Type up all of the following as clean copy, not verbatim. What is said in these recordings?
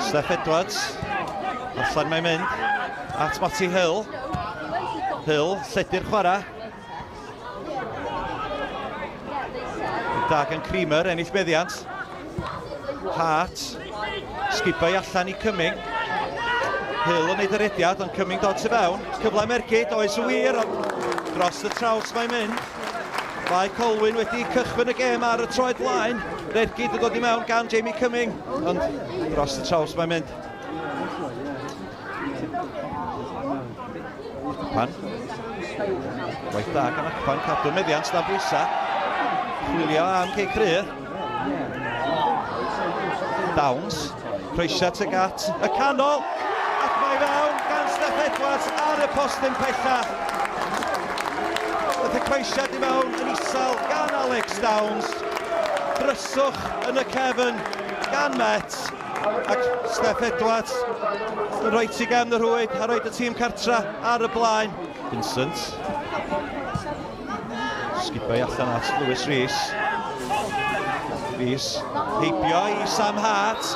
Steph Edwards. Allan mae'n mynd. At Matty Hill. Hill, lledu'r chwarae. Da gan Creamer, ennill meddiant. Hart, sgubau allan i Cumming. Hill yn neud yr rediad, ond Cumming dod tu fewn. Cyfle Mergyd, oes y wir, ond dros y traws mae'n mynd. Mae Colwyn wedi cychwyn y gêm ar y troed blaen. Redgyd yn dod i mewn gan Jamie Cumming, ond dros y traws mae'n mynd. Akpan. Gwaith da gan Akpan, cadw meddiant dan bwysau. Chwilio am Cei Cryr. Downs, croesiad tuag at y canol, ac mae fewn gan Steph Edwards ar y postyn pella. Daeth y croesiad i mewn yn isel gan Alex Downs. Dryswch yn y cefn gan Met. Ac Steph Edwards yn rhoi ti gefn y rhwyd a rhoi y tîm cartra ar y blaen. Vincent. Sgubau allan at Lewis Rees. Rees heibio i Sam Hart.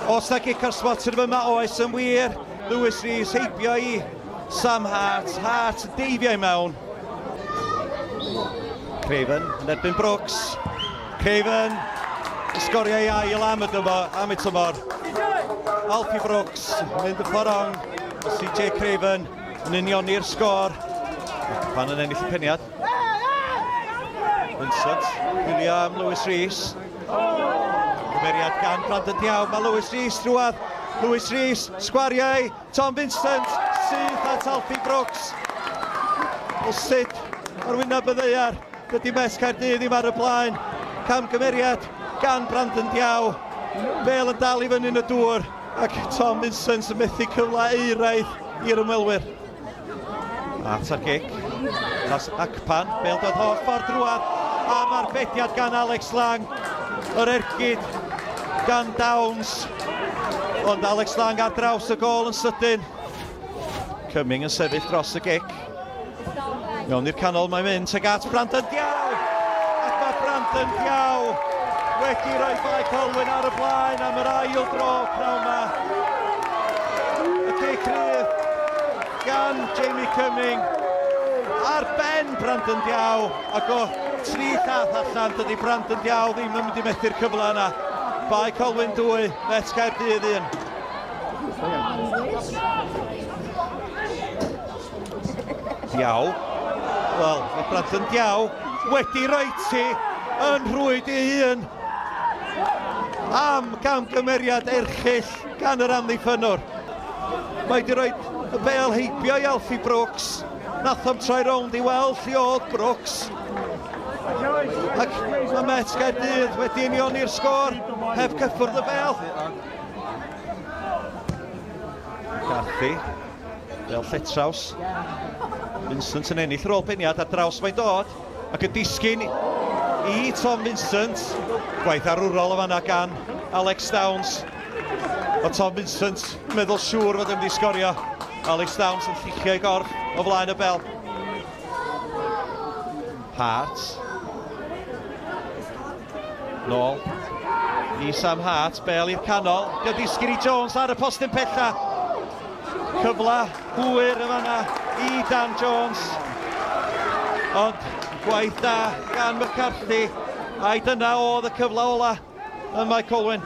Os na gic ar spot yn yma oes yn wir. Lewis Rees heibio i Sam Hart. Hart yn deifio i mewn. Craven yn erbyn Brooks. Craven yn sgorio ei ail am y dymor, am y tymor. Alfie Brooks mynd y ffordd ong. CJ Craven yn unioni'r sgôr. Pan yn ennill y peniad. Vincent, William Lewis Rees. Cymeriad gan Brandon Diaw. Mae Lewis Rees drwad. Lewis Rees, sgwariau. Tom Vincent, syth at Alfie Brooks. O sut ar wyneb y ddaear. Dydy Met Caerdydd ddim ar y blaen. Camgymeriad gan Brandon Diaw. Bel yn dal i fyny yn y dŵr ac Tom Vincent yn methu cyfle euraidd i'r ymwelwyr. At ar gic. Tas Akpan, bel dod holl ffordd drwad. Am arbediad gan Alex Lang. Yr ergyd gan Downs. Ond Alex Lang ar draws y gôl yn sydyn. Cumming yn sefyll dros y gic. Mewn i'r canol mae'n mynd tuag at Brandon Diaw! Ac mae Brandon Diaw wedi rhoi Bae Colwyn ar y blaen am yr ail dro pnawn yma. Y cic rhydd gan Jamie Cumming ar ben Brandon Diaw ac o tri llath allan dydy Brandon Diaw ddim yn mynd i methu'r cyfle yna. Bae Colwyn 2, Met Caerdydd 1. Diaw. Wel, mae Brandon Diaw wedi rhoi ti yn rhwyd ei hun am gamgymeriad erchyll gan yr amddiffynnwr. Mae wedi rhoi y bel heibio i Alfie Brooks. Nath o'm troi rownd i weld lle oedd Brooks. Ac mae Met Gaerdydd wedi unioni'r sgôr heb cyffwrdd y bel. McCarthy. Fel lletraws. Vincent yn ennill yr ôl peniad ar draws mae'n dod ac yn disgyn i Tom Vincent. Gwaith arwrol o fanna gan Alex Downs. O Tom Vincent yn meddwl siŵr fod yn mynd i sgorio. Alex Downs yn lluchio ei gorff o flaen y bel. Hart. Nôl i Sam Hart, bel i'r canol. Dio disgyn i Jones ar y postyn pella. Cyfle hwyr y fanna i Dan Jones. Ond gwaith da gan McCarthy. Ai dyna oedd y cyfle ola ym Mae Colwyn.